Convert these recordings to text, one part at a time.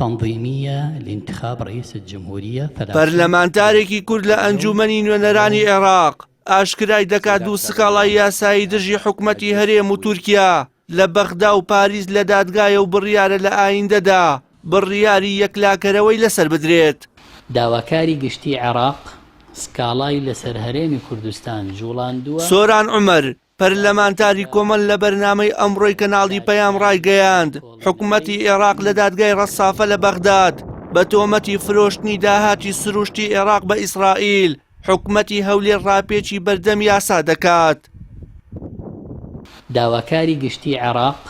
تنظیمیە لانتخاب رئیس الجمهوریە پەرلەمانتارێکی کورد لە ئەنجوومەنی نوێنەرانی عێراق ئاشکرای دەکات دوو سکاڵای یاسایی دژی حکومەتی هەرێم و تورکیا لە بەغدا و پاریس لە دادگایە و بڕیارە لە ئایندەدا بڕیاری یەکلاکەرەوەی لەسەر بدرێت. داواکاری گشتی عێراق سکاڵای لەسەر هەرێمی کوردستان جوڵاندووە. سۆران عومەر، پەرلەمانتاری کۆمەڵ لە بەرنامەی ئەمڕۆی کەناڵی پەیام ڕایگەیاند، حکومەتی عێراق لە دادگای ڕەسافە لە بەغداد بە تۆمەتی فرۆشتنی داهاتی سروشتی عێراق بە ئیسرائیل، حکومەتی هەولێر ڕاپێچی بەردەم یاسا دەکات. داواکاری گشتی عێراق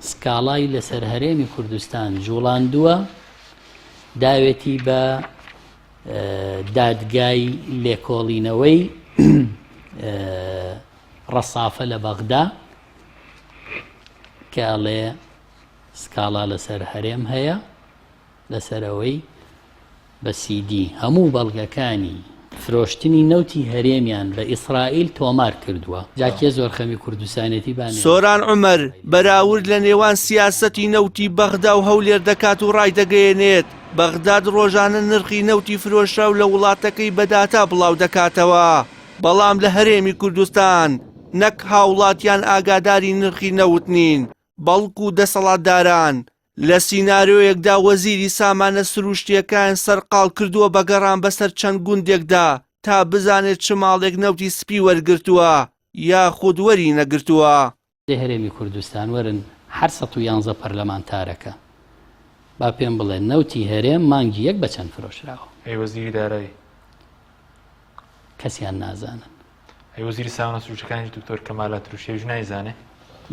سکاڵای لەسەر هەرێمی کوردستان جوڵاندووە، داوێتی بە دادگای لێکۆڵینەوەی ڕەسافە لە بەغدا کە ئەڵێ سکاڵا لەسەر هەرێم هەیە لەسەر ئەوەی بە سیدی هەموو بەڵگەکانی فرۆشتنی نەوتی هەرێمیان بە ئیسرائیل تۆمار کردووە جا کێ زۆر خەمی کوردستانێتی با نێرێت. سۆران عومەر بەراورد لە نێوان سیاسەتی نەوتی بەغدا و هەولێر دەکات و ڕایدەگەیەنێت، بەغداد ڕۆژانە نرخی نەوتی فرۆشراو لە وڵاتەکەی بە داتا بڵاودەکاتەوە، بەڵام لە هەرێمی کوردستان نەک هاوڵاتیان ئاگاداری نرخی نەوت نین، بەڵکو دەسەڵاتداران لە سینارۆیەکدا وەزیری سامانە سروشتییەکان سەرقاڵ کردووە بە گەڕان بەسەر چەند گوندێکدا تا بزانێت چ ماڵێک نەوتی سپی وەرگرتووە یاخود وەری نەگرتووە. لە هەرێمی کوردستان وەرن هەر 111 پەرلەمانتارەکە با پێم بڵێن نەوتی هەرێم مانگی یەک بە چەند فرۆشراوە؟ ئەی وەزیری دارایی؟ کەسیان نازانن. ئەی وەزیری سامانە سروشتەکانیش دکتۆر کەمال ئەتروشی ئەویش نایزانێ؟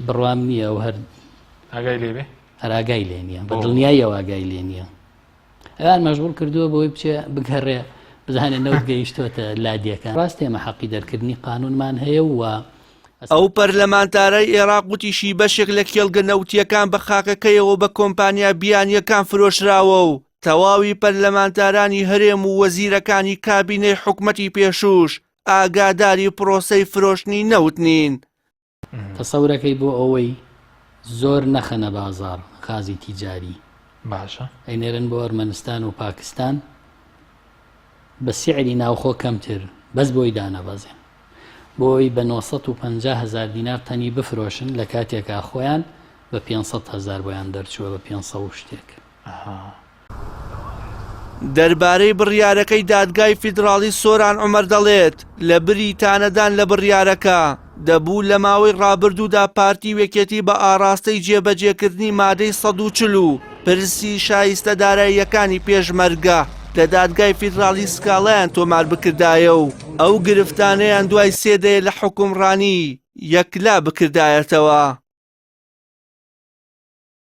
بڕوام نییە ئەو هەر ئاگای لێ بێ؟ هەر ئاگای لێ نییە بە دڵنیاییەوە ئاگای لێ نییە. ئەوان مەشغوڵ کردووە بۆی بچێ بگەڕێ بزانێ نەوت گەیشتۆتە لادێکان. ڕاست ئێمە حەقی دەرکردنی قانونمان هەیە و ئەو پەرلەمانتارەی ئێراق وتیشی بەشێک لە کێڵگە نەوتییەکان بە خاکەکەیەوە بە کۆمپانیا بیانییەکان فرۆشراوە و تەواوی پەرلەمانتارانی هەرێم و وەزیرەکانی کابینەی حکومەتی پێشووش ئاگاداری پرۆسەی فرۆشتنی نەوت نین. تەسەورەکەی بۆ ئەوەی زۆر نەخەنە بازاڕ غازی تیجاری باشە ئەینێرن بۆ ئەرمەنستان و پاکستان بە سعری ناوخۆ کەمتر بەس بۆی دانەبەزێن بۆی بە 950 هزار دینار تەنی بفرۆشن لە کاتێکا خۆیان بە 500 هزار بۆیان دەرچووە بە 500 و شتێک. دەربارەی بڕیارەکەی دادگای فیدراڵی سۆران عومەر دەڵێت، لە بری تانەدان لە بڕیارەکە، دەبوو لە ماوەی ڕابردوودا پارتی و یەکێتی بە ئاڕاستەی جێبەجێکردنی مادەی 140 و پرسی شایستە داراییەکانی پێشمەرگە لە دادگای فیدراڵی سکاڵایان تۆمار بکردایە و ئەو گرفتانەیان دوای سێ دەیە لە حوکمڕانی یەکلا بکردایەتەوە.